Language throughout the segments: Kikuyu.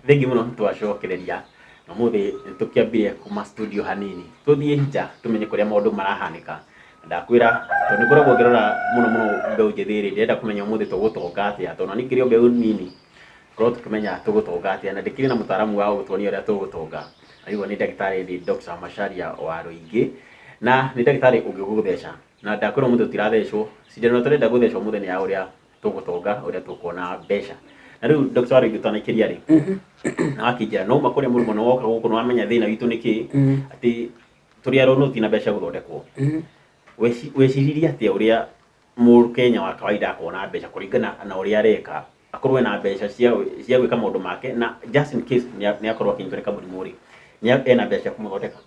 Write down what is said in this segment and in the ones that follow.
Thengi mũno twacokereria na ũmũthĩ nĩtũkĩambire kuma studio hanini tũthiĩ nja tũmenye kũrĩa maũndũ marahanĩka. Ndakwĩra tondũ nĩngoragwo ngĩrora mũno mũno mbeũ njĩthĩ rĩ, ndĩrenda kũmenya ũmũthĩ tũgũtonga atĩa, tondũ ona niĩ ngĩrĩ o mbeũ nini korwo tũkĩmenya tũgũtonga atĩa, na ndĩkĩrĩ na mũtaaramu wa gũtuonia ũrĩa tũgũtonga. Na rĩu nĩ ndagĩtarĩ nĩ Dr. Macharia Waruingĩ, na nĩ ndagĩtarĩ ũngĩgũtheca. Na ndakwĩra ũmũthĩ tũtirathecwo, cindano ĩrĩa tũrenda gũthecwo ũmũthĩ nĩ ya ũrĩa tũgũtonga, ũrĩa tũkuona mbeca. Na rĩu Dr. Waruingĩ ũtanaikĩria rĩ, na wakĩnjĩra no uma kũrĩa mũrĩmo na woka gũkũ nĩ wamenya thĩna witũ nĩ kĩ, atĩ tũrĩ arwaru no tũtirĩ na mbeca cia gũthondekwo. Weciririe atĩa ũrĩa mũkenya wa kawaida akona mbeca kũringana na ũrĩa areka, akorwo ena mbeca cia gwĩka maũndũ make, na just in case nĩ akorwo akĩnyitwo nĩ kamũrimũ rĩ, nĩ ena mbeca cia kũmũthondeka?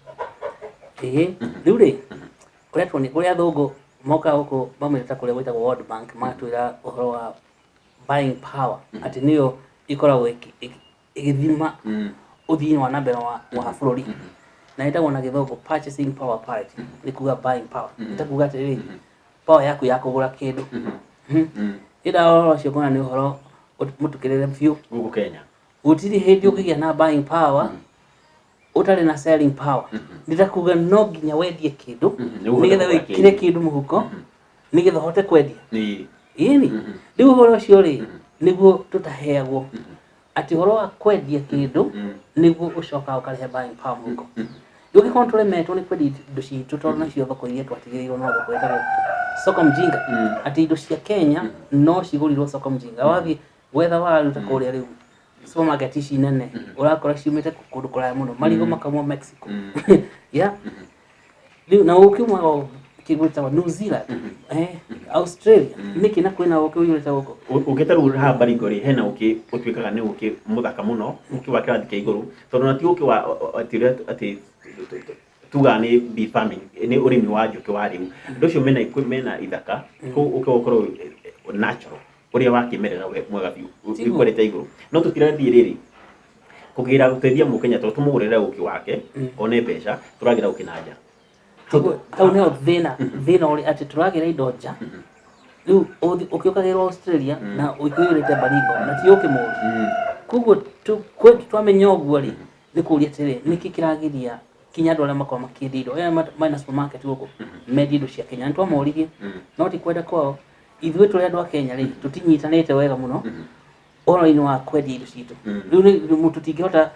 Ĩĩ, rĩu rĩ, ũrĩa tuoni, ũrĩa athũngũ mokaga gũkũ maumĩte ta kũrĩa gwĩtagwo World Bank, magatwĩra ũhoro wa buying power, atĩ nĩyo ĩkoragwo ĩgĩthima ũthii wa na mbere wa bũrũri. Na ĩtagwo na gĩthũngũ purchasing power parity, nĩ kuga buying power. Nĩ ta kuga atĩrĩrĩ, power yaku ya kũgũra kĩndũ. Ĩnda ũhoro ũcio ngona nĩ ũhoro mũtukĩrĩre biũ. Gũkũ Kenya. Gũtirĩ hĩndĩ ũngĩgĩa na buying power ũtarĩ na selling power. Nĩ ta kuga no nginya wendie kĩndũ Nĩguo nĩgetha ũhote kũgũra wĩkĩre kĩndũ. kĩndũ mũhuko nĩgetha ũhote kwendia. Ĩni. Ĩni. Rĩu ũhoro ũcio rĩ, nĩguo tũtaheagwo. Atĩ ũhoro wa kwendia kĩndũ nĩguo ũcokaga ũkarehe buying power mũhuko. Rĩu ũngĩkorwo tũremetwo nĩ kwendia indo citũ tondũ nacio thoko iria twatigĩrĩirwo no thoko ĩtagwo soko mjinga. Atĩ indo cia Kenya no cigũrirwo soko mjinga. Wathiĩ gwetha waru ta kũrĩa rĩu supermarket ici nene ũrakora ciumĩte kũndũ kũraya mũno, marigũ makauma Mexico. Yeah. Rĩu na ũkĩ umaga kĩndũ gĩtagwo New Zealand, Australia. Nĩkĩ na kwĩna ũkĩ ũiyũrĩte gũkũ? Ũngĩta rĩu haha Baringo rĩ, hena ũkĩ ũtuĩkaga nĩ ũkĩ mũthaka mũno, ũkĩ wa kĩrathi kĩa igũrũ, tondũ na ti ũkĩ wa atĩ ũrĩa atĩ tugaga nĩ bee farming, nĩ ũrĩmi wa njũkĩ wa rĩu. Andũ acio mena ithaka, kũu ũkĩ ũkorwo natural, ũrĩa wa kĩmerera we mwega biũ, Tiguo. wĩkwarĩte igũrũ. No tũtirathiĩ rĩrĩ, kũgĩra gũteithia mũkenya tondũ tũmũgũrĩre ũkĩ wake, one mbeca, tũragĩra ũkĩ na nja. Tiguo, hau nĩho thĩna ũrĩ atĩ tũragĩra indo nja. Rĩu ũkĩũkagĩrwo Australia na ũkĩũyũrĩte Baringo na ti ũkĩ mũru. Koguo twamenya ũguo rĩ, nĩ kũũria atĩrĩrĩ, nĩkĩ kĩragiria kinya andũ arĩa makoragwo makĩendia indo, aya mena supermarket gũkũ, mendie indo cia Kenya. Nĩ twamoririe, no ti kwenda kwao. Ithuĩ tũrĩ andũ a Kenya rĩ, tũtinyitanĩte wega mũno ũhoro-inĩ wa kwendia indo citũ. Rĩu tũtingĩhota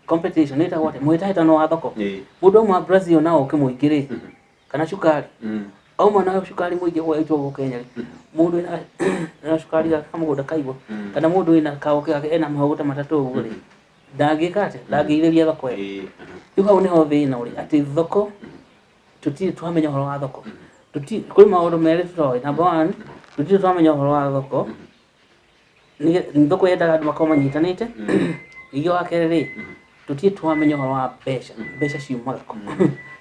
competition, nĩ ĩtagwo atĩa? Mũhĩtahĩtano wa thoko. Mũndũ auma Brazil na ũkĩ mũingĩ rĩ, kana cukari. Auma na cukari mũingĩ gwaitwo gũkũ Kenya rĩ, mũndũ wĩna cukari gake kamũgũnda kaigwa, kana mũndũ wĩna kaũkĩ gake ena maũgũta matatũ ũguo rĩ, ndangĩka atĩa? Ndangĩithĩria thoko ĩyo. Rĩu hau nĩho thĩna ũrĩ, atĩ thoko tũtirĩ twamenya ũhoro wa thoko. Kwĩ maũndũ merĩ tũtoĩ. Number one, tũtirĩ twamenya ũhoro wa thoko. Nĩ thoko yendaga andũ makorwo manyitanĩte. Ningĩ wa kerĩ rĩ, tũtirĩ twamenya ũhoro wa mbeca. Mbeca ciumaga kũ?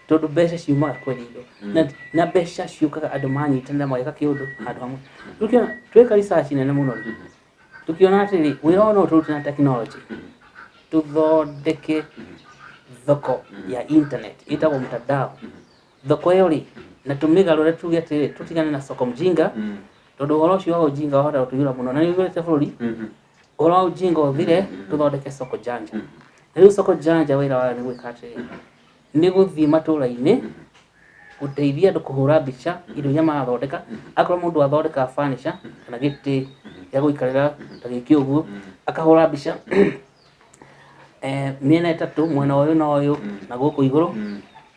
Tondũ mbeca ciumaga kwendia indo. Na mbeca ciũkaga andũ manyitanĩra mageka kĩũndũ handũ hamwe. Rĩu ũkĩona, tweka research nene mũno rĩ, tũkĩona atĩrĩ, wĩra ũyũ no tũrute na technology. Tũthondeke thoko ya internet ĩtagwo mtandao. Thoko ĩyo rĩ, na tũmĩgarũre tuge atĩrĩ, tũtigane na soko mjinga, tondũ ũhoro ũcio wa ujinga wahota gũtũiyũra mũno na nĩ ũiyũrĩte bũrũri. Ũhoro wa ujinga ũthire, tũthondeke soko janja. Na rĩu soko janja wĩra wayo nĩ gwĩka atĩrĩ, nĩ gũthiĩ matũũra-inĩ gũteithia andũ kũhũra mbica indo iria marathondeka. Akorwo mũndũ athondekaga furniture kana gĩtĩ gĩa gũikarĩra ta gĩkĩ ũguo, akahũra mbica mĩena ĩtatũ, mwena ũyũ na ũyũ na gũkũ igũrũ,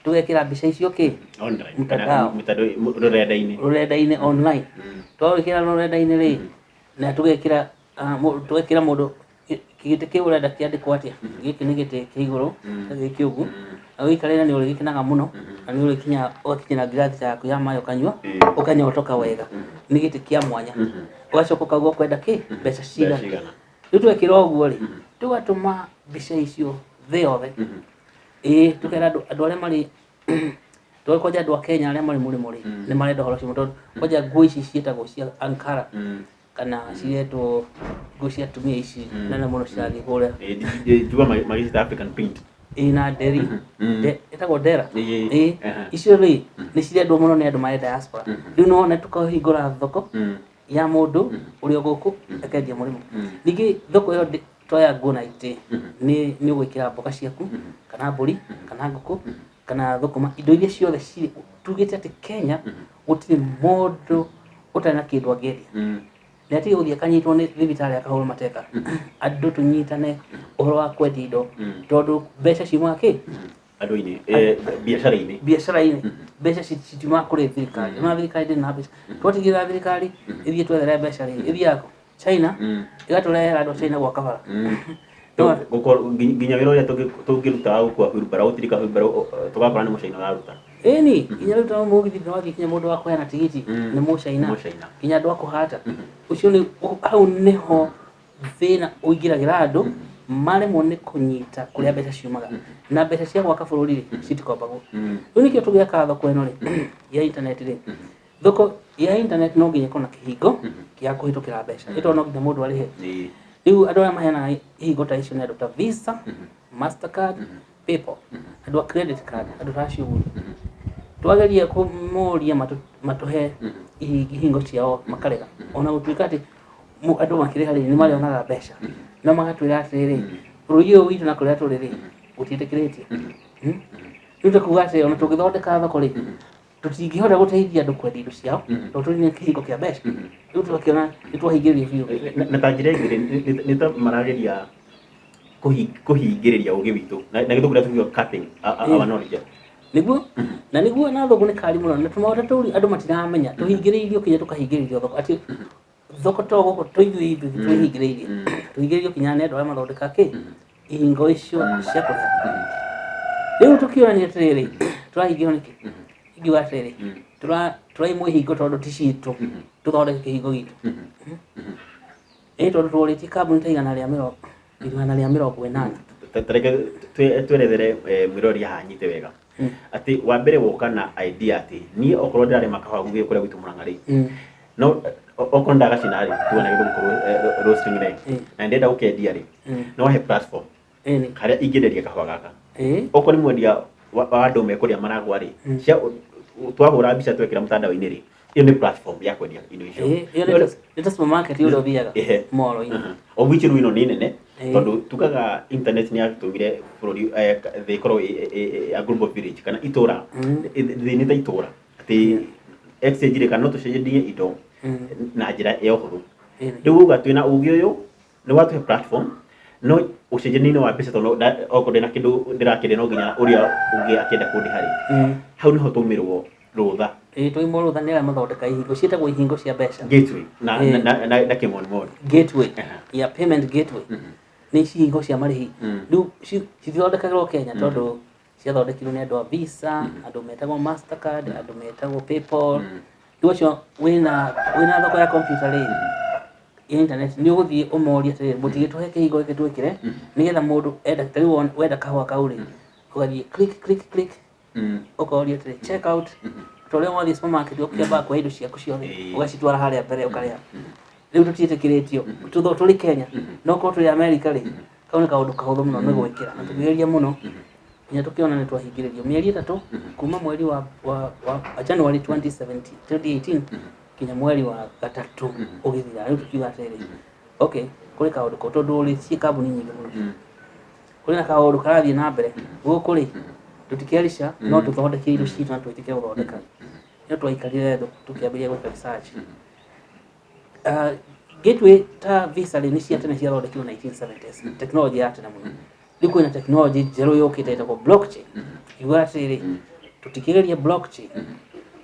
tũgekĩra mbica icio kĩ? Online. Mtandao. Mtandao, rũrenda-inĩ. Rũrenda-inĩ online. Twawĩkĩra rũrenda-inĩ rĩ, na tũgekĩra mũndũ gĩtĩ kĩu ũrenda kĩandĩkwo atĩa? Gĩkĩ nĩ gĩtĩ kĩa igũrũ, gĩkĩ ũguo. Na ũgĩikarĩra nĩ ũrĩgĩkenaga mũno, na nĩ ũrĩkinya ũgakinyĩra ngirathi ta yaku ya maĩ ũkanyua, ũkanyotoka wega. Nĩ gĩtĩ kĩa mwanya. Ũgacoka ũkauga ũkwenda kĩ? Mbeca cigana. Mbeca cigana. Rĩu twekĩra ũguo rĩ, tũgatũma mbica icio thĩ yothe. Ĩĩ, tũkera andũ arĩa marĩ, tũgĩ kwanja andũ a Kenya arĩa marĩ mũrĩmo rĩ, nĩ marenda ũhoro ũcio tondũ kwanja nguo ici ciĩtagwo cia Ankara, kana ciretwo nguo cia atumia ici nene mũno cirathiĩ kũrĩa. Ĩĩ, njua magĩcita African print. Ĩĩ, na nderi. Ĩtagwo ndera. Ĩĩ. Ĩĩ, icio rĩ, nĩ cirendwo mũno nĩ andũ marĩ diaspora. Rĩu no wone tũkahingũra thoko ya mũndũ ũrĩa gũkũ akendia mũrĩmo. Ningĩ thoko ĩyo Twaya nguo na itĩ nĩ ũgwĩkĩra mboga ciaku kana mbũri kana ngũkũ kana thũkũma, indo iria ciothe cirĩ. Tugĩte atĩ Kenya gũtirĩ mũndũ ũtarĩ na kĩndũ angĩendia. Nĩ atige gũthiĩ akanyitwo nĩ thibitarĩ akahũrwo mateka. Andũ tũnyitane ũhoro wa kwendia indo, tondũ mbeca ciumaga kĩ? Andũ-inĩ, biacara-inĩ. Biacara-inĩ. Mbeca citiumaga kũrĩ thirikari. Ona thirikari ndĩrĩ na mbeca. Twatigĩrĩra thirikari ĩthiĩ twethere mbeca rĩ, ĩthiaga kũ? China, ĩgatũrehera andũ a China gwaka bara. Nginya wĩra ũrĩa tũngĩruta wa gũkua wheelbarrow, gũtirika wheelbarrow, tũgakora nĩ mũcaina ũraruta. Ĩni, nginya rĩu ta mũgithi ndĩrathiĩ, kinya mũndũ wa kũheana tigiti nĩ mũcaina. Mũcaina. Nginya andũ a kũhata ũcio nĩ hau nĩho thĩna ũingĩragĩra, andũ maremwo nĩ kũnyita kũrĩa mbeca ciumaga, na mbeca cia gwaka bũrũri rĩ, citikombagwo. Rĩu nĩkĩo tũgĩaka thoko ĩno rĩ ya internet rĩ. Thoko ya internet no nginya ĩkorwo na kĩhingo gĩa kũhĩtũkĩra mbeca, ĩtondũ no nginya mũndũ arĩhe. Rĩu andũ arĩa maheanaga ihingo ta icio nĩ andũ ta Visa, Mastercard, PayPal, andũ a credit card, andũ ta acio ũguo. Twageria kũmoria matũhe ihingo ciao, makarega, ona gũtuĩka atĩ andũ makĩrĩha rĩ, nĩ marĩonaga mbeca, no magatwĩra atĩrĩrĩ, bũrũri ũyũ witũ na kũrĩa tũrĩ rĩ, gũtiĩtĩkĩrĩtio. Rĩu tũkuga atĩ ona tũngĩthondeka thoko rĩ, tũtingĩhota gũteithia andũ kwendia indo ciao tondũ tũrĩ na kĩhingo kĩa mbeca. Rĩu tũgakĩona nĩ twahingĩrĩrio biũ. Na ta njĩra ĩngĩ rĩ, nĩ ta marageria kũhingĩrĩria ũgĩ witũ, na gĩthũngũ kĩrĩa tugaga capping our knowledge. Nĩguo, na nĩguo, na thũngũ nĩ kari mũno na tũmaũndũ tũu andũ matiramenya. Tũhingĩrĩirio kinya tũkahingĩrĩrio thoko, atĩ thoko to gũkũ tũithuĩ ithuĩ twĩhingĩrĩirie, tũhingĩrĩirio kinya nĩ andũ arĩa mathondeka kĩ ihingo icio cia kũrĩha. Rĩu tũkĩũrania atĩrĩrĩ, tũrahingĩrwo nĩkĩ? Ingiuga atĩrĩrĩ, tũraimwo ihingo tondũ ti citũ, tũthondeke kĩhingo gitũ. Ĩ tondũ tũrĩtie kambuni ta 180. Ta reke twerethere mwĩrori haha anyite wega atĩ wa mbere woka na idea atĩ niĩ okorwo ndĩrarĩma kahũa gũgĩ kũrĩa gwitũ Mũrang'a rĩ, no okorwo ndagacina rĩ, tuona gĩthũngũ roasting rĩ, na ndĩrenda gũkendia rĩ, no he platform harĩa ingĩenderia kahũa gaka. Okorwo nĩ mwendia wa andũ mekũrĩa maragwa rĩ, cia twahũra mbica twekĩra mũtandao-inĩ rĩ, ĩyo nĩ platform ya kwendia indo icio. Ĩyo nĩ ta supermarket ũrĩa ũthiaga mall-inĩ. Of which rĩu ĩno nĩ nene, tondũ tugaga internet nĩ yatũmire bũrũri, thĩ ĩkorwo a global village kana itũra. Thĩ nĩ ta itũra, atĩ exchange rĩ, kana no tũcenjanie indo na njĩra ya ũhũthũ. Rĩu uga twĩna ũgĩ ũyũ nĩ watũhe platform, no ũcenjania-inĩ wa mbeca, tondũ okorwo ndĩna kĩndũ ndĩrakĩendia, no nginya ũrĩa ũngĩ akĩenda kũndĩha rĩ, hau nĩho tũmĩrwo rũtha. Ĩĩ, tũimwo rũtha nĩ arĩa mathondeka ihingo ciĩtagwo ihingo cia mbeca. Gateway na na kĩmonimoni. Gateway ya payment gateway nĩ ici ihingo cia marĩhi. Rĩu cithondekagĩrwo Kenya tondũ ciathondekirwo nĩ andũ a Visa, andũ metagwo Mastercard, andũ metagwo PayPal. Rĩu acio wĩna thoko ya computer rĩ, ya internet, nĩ ũgũthiĩ ũmorie atĩrĩrĩ, mũtigĩtũhe kĩhingo gĩkĩ twĩkĩre nĩgetha mũndũ enda, ta rĩu wenda kahũa kau rĩ, ũgathiĩ click click click, ũkoria atĩrĩ, check out, ta ũrĩa wathiĩ supermarket ũkĩambaga kuoya indo ciaku ciothe, ũgacitwara harĩa mbere ũkarĩha. Rĩu tũtiĩtĩkĩrĩtio tũtho tũrĩ Kenya, no korwo tũrĩ America rĩ, kau nĩ kaũndũ kahũthũ mũno nĩ gwĩkĩra. Na tũkĩgeria mũno nginya tũkĩona nĩ twahingĩrĩrio mĩeri 3, kuma mweri wa January 2017, 2018 nginya mweri wa gatatũ ũgĩthira. Rĩu tũkiuga atĩrĩrĩ, okay, kũrĩ kaũndũ kau, tondũ rĩ ciĩ kambuni nyingĩ mũno, kũrĩ na kaũndũ karathiĩ na mbere gũkũ rĩ, tũtikerica no tũthondeke indo citũ na twĩtĩkĩre gũthondeka. No twaikarire thĩ tũkĩambĩrĩria gwĩka research. Gateway ta Visa rĩ, nĩ cia tene, ciathondekirwo 1970s, technology ya tene mũno. Rĩu kwĩna technology njerũ yũkĩte ĩtagwo blockchain. Kiuga atĩrĩrĩ, tũtikĩgeria blockchain.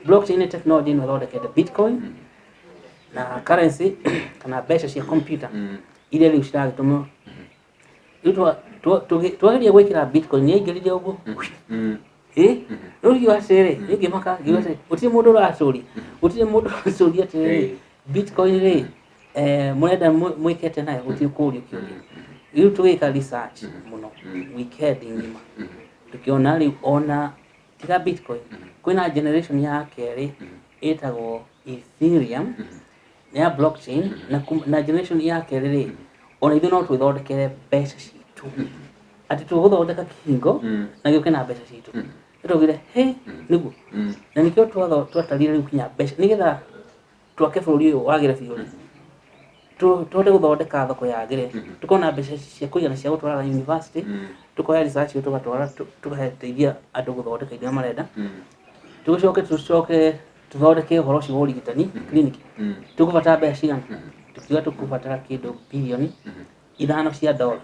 Blockchain nĩ technology ĩno ĩthondekete bitcoin na currency kana mbeca cia computer iria rĩu ciragĩtũmĩrwo. Rĩu twageria gwĩkĩra bitcoin, nĩ yaingĩrire ũguo. Ĩ rĩu ngiuga atĩrĩrĩ, niĩ ngĩmaka, ngiuga atĩrĩrĩ, gũtirĩ mũndũ ũratũria, gũtirĩ mũndũ ũratũria atĩrĩrĩ, bitcoin rĩ, mũrenda mwĩke atĩa nayo? Gũtirĩ kũũrio kĩũria. Rĩu tũgĩka research mũno weekend ng'ima, tũkĩona rĩu ona tiga bitcoin, kwĩna generation ya kerĩ ĩtagwo Ethereum, nĩ ya blockchain, na generation ya kerĩ rĩ, ona ithuĩ no twĩthondekere mbeca citũ, atĩ tũgũthondeka kĩhingo na gĩũke na mbeca citũ. Nĩtwaugire he nĩguo, na nĩkĩo twatarire rĩu kinya mbeca nĩgetha twake bũrũri ũyũ wagĩre biũ rĩ. Tũhote gũthondeka thoko yagĩre, tukorwo na mbeca cia kũigana cia gũtwaraga university, tukoya research ĩyo tũgatwara, tũgateithia andũ gũthondeka indo iria marenda. Tũcoke tũthondeke ũhoro ũcio wa ũrigitani clinic. Tũkũbatara mbeca cigana? Tukiuga tũkũbatara kĩndũ bilioni 5 cia dola.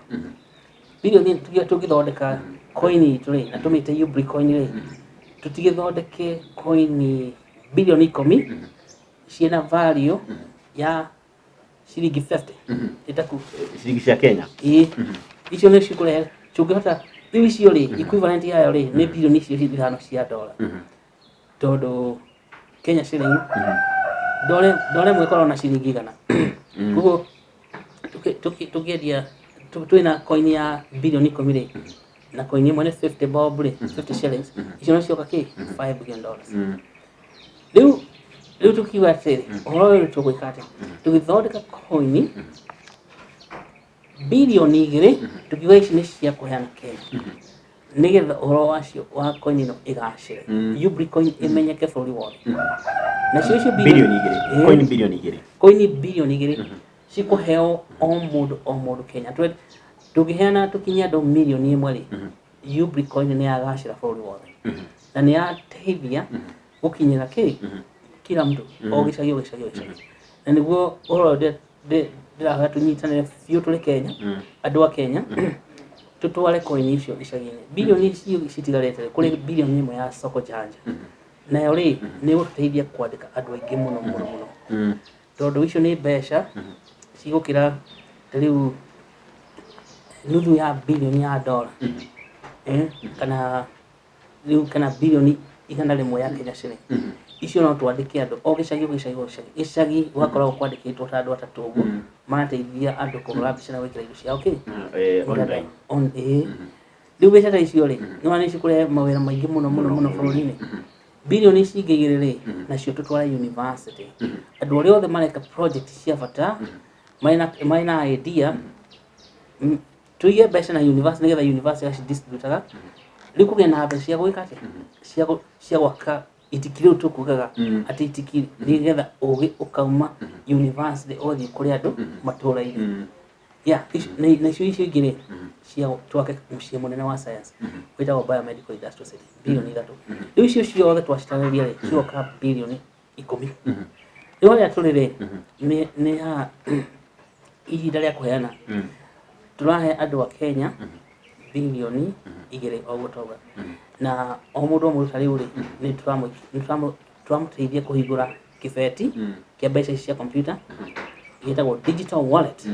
Bilioni tukiuga tũngĩthondeka coin itũ rĩ, na tũmĩte Ubri coin rĩ, tũtigĩthondeke coin bilioni 10 ciĩna value ya ciringi 50 ĩtaku. Ciringi cia Kenya. Ĩĩ, icio nĩ cikũrehe tũngĩhota rĩu icio rĩ, equivalent yayo rĩ nĩ bilioni icio 5 cia dola, tondũ Kenya shilling dole ĩmwe ĩkoragwo na ciringi 100. Koguo tũkĩendia twĩna coin ya bilioni 10 rĩ, na coin ĩmwe nĩ 50 bob rĩ, 50 shillings, icio no cioka kĩ $5 billion. Rĩu tukiuga atĩrĩrĩ, ũhoro ũyũ tũgwĩka atĩa? Tũgĩthondeka coin bilioni 2, tukiuga ici nĩ cia kũheana Kenya nĩgetha ũhoro wacio wa coin ĩno ĩgacĩre, Ubri coin ĩmenyeke bũrũri wothe. Nacio icio bilioni 2. Ĩĩ. Coin bilioni 2. Coin bilioni 2 cikũheo o mũndũ o mũndũ Kenya. Tũngĩheana tũkinyie andũ 1 million rĩ, Ubri coin nĩ yagacĩra bũrũri wothe na nĩ yateithia gũkinyĩra kĩ kila mtu, o gĩcagi o gĩcagi o gĩcagi. Na nĩguo ũhoro ũyũ ndĩrahoya tũnyitanĩre biũ tũrĩ Kenya, andũ a Kenya, tũtware coin icio icagi-inĩ. Bilioni icio citigarĩte rĩ, kũrĩ bilioni 1 ya soko janja, nayo rĩ nĩ gũtũteithia kwandĩka andũ aingĩ mũno mũno mũno, tondũ icio nĩ mbeca cigũkĩra ta rĩu nuthu ya bilioni ya dola, kana rĩu kana bilioni 100 ya Kenya shilling. Icio no twandĩke andũ o gĩcagi o gĩcagi o gĩcagi gĩcagi, gũgakoragwo kwandĩkĩtwo ta andũ atatũ ũguo marateithia andũ kũhũra mbica na gwĩkĩra indo ciao kĩ Online. On ĩĩ. Rĩu mbeca ta icio rĩ, nĩwona nĩ cikũrehe mawĩra maingĩ mũno mũno mũno bũrũri-inĩ. Bilioni ici ingĩ 2 rĩ, nacio tũtware university, andũ arĩa othe mareka project cia bata, marĩ na idea, tũige mbeca na university nĩgetha university gacidistributaga. Rĩu kũgĩa na mbeca cia gwĩka atĩa? Cia gwaka itiki. Rĩu tũkugaga atĩ itiki nĩgetha ũgĩ ũkauma university ũgathiĩ kũrĩ andũ matũra-inĩ. Yeah, nacio icio ingĩ rĩ, cia twake mũciĩ mũnene wa science wĩtagwo Biomedical Industrial City, bilioni 3. Rĩu icio ciothe twacitarĩria rĩ, cigoka bilioni 10. Rĩu harĩa tũrĩ rĩ, nĩ haha ihinda rĩa kũheana. Tũrahe andũ a Kenya bilioni 2 o ũguo twauga, na o mũndũ o mũndũ ta rĩu rĩ, nĩ tũramũteithia kũhingũra kĩbeti kĩa mbeca ici cia computer gĩtagwo digital wallet.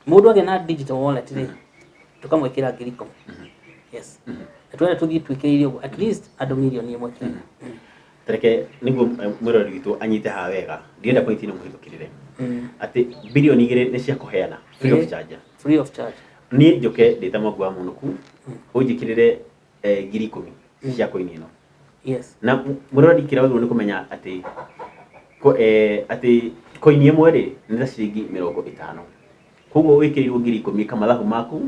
Mũndũ agĩa na digital wallet rĩ, tũkamwĩkĩra 10,000. Yes, na twenda tũthiĩ twĩkĩrĩire ũguo at least andũ 1 million Kenya. Tareke nĩguo mwĩroreri witũ anyite haha wega, ndĩrenda point ĩno mũhĩtũkĩrĩre atĩ bilioni 2 nĩ cia kũheana free of charge. Free of charge. Niĩ njoke ndĩ ta Mwangi wa Mũnũku, ũnjĩkĩrĩre 10,000 cia coin ĩno. Yes. Na mwĩroreri kĩrĩa wagĩrĩirwo nĩ kũmenya atĩ atĩ coin ĩmwe rĩ nĩ ta ciringi 50. Koguo wĩkĩrĩirwo 10,000 kamathabu maku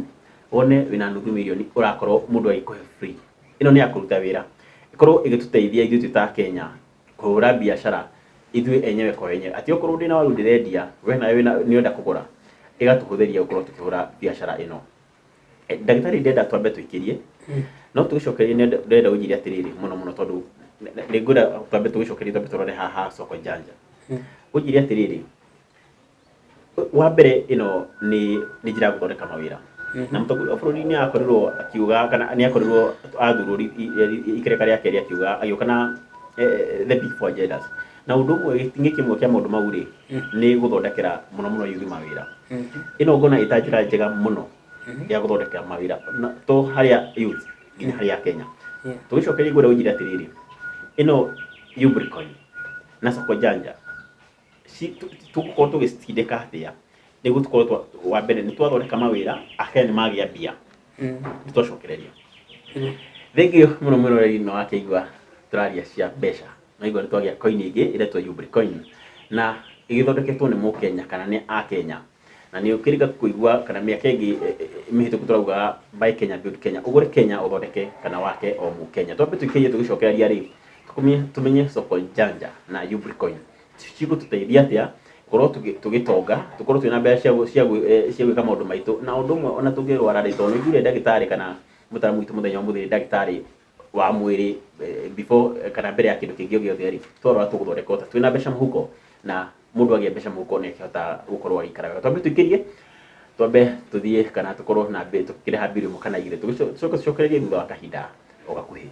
wone wĩna nuthu mirioni ũrakorwo mũndũ agĩkũhe free. Ĩno nĩ ya kũruta wĩra, ĩkorwo ĩgĩtũteithia ithuĩ twĩ ta Kenya kũhũra biacara ithuĩ enyewe kwa enyewe, atĩ okorwo ndĩna waru ndĩrendia, we nawe wĩna nĩ ũrenda kũgũra, ĩgatũhũthĩria gũkorwo tũkĩhũra biacara ĩno. Ndagĩtarĩ, ndĩrenda twambe tũikĩrie no tũgĩcokerie, ndĩrenda ũnjĩre atĩrĩrĩ mũno mũno, tondũ nĩngwenda twambe tũgĩcokerie, twambe tũrore haha soko janja. Ũnjĩre atĩrĩrĩ, wa mbere ĩno nĩ njĩra ya gũthondeka mawĩra, na mũtongoria wa bũrũri nĩ akorirwo akiuga kana nĩ akorirwo athurwo ikereka rĩa kerĩ akiuga agĩũka na the big four agendas, na ũndũ ũmwe gĩtingĩ kĩmwe kĩa maũndũ mau rĩ nĩ gũthondekera mũno mũno yuthi mawĩra. Ĩno ngona ĩta njĩra njega mũno ya gũthondekera mawĩra na to harĩa youth nginya harĩa Kenya. Tũgĩcokeria ngwenda ũnjĩre atĩrĩrĩ, ĩno Ubricoin na soko janja tũgũkorwo tũgĩcitindĩka atĩa nĩguo tũkorwo wa mbere nĩ twathondeka mawĩra, Akenya nĩ magĩa mbia? Nĩ twacokereria. Thengiũ mũno mwĩroreri, no akĩigua tũraria cia mbeca, no igua nĩ twagĩa coin ĩngĩ ĩretwo Ubricoin na ĩgĩthondeketwo nĩ mũkenya kana nĩ akenya, na nĩ ũkĩringa kũigua kana mĩaka ĩngĩ mĩhĩtũku tũraugaga buy Kenya, build Kenya, ũgũre Kenya, ũthondeke kana wake o mũkenya. Twambe tũikĩrie tũgĩcokereria rĩ, tũmenye soko janja na Ubricoin cigũtũteithia atĩa. Tũkorwo tũgĩtonga, tũkorwo twĩna mbeca cia gwĩka maũndũ maitũ. Na ũndũ ũmwe ona tũngĩrwara rĩ, tondũ nĩnjugire ndagĩtarĩ kana mũtaaramu witũ mũthenya wa ũmũthĩ nĩ ndagĩtarĩ wa mwĩrĩ, before kana mbere ya kĩndũ kĩngĩ o gĩothe rĩ, twarwara tũgũthondekwo ta twĩna mbeca mũhuko, na mũndũ agĩa mbeca mũhuko nĩ akĩhotaga gũkorwo agĩikara wega. Twambe tũikĩrie, twambe tũthiĩ kana tũkorwo na tũkĩrĩha mbirũ ĩmwe kana igĩrĩ, tũcoke tũcokererie thutha wa kahinda o gakuhĩ.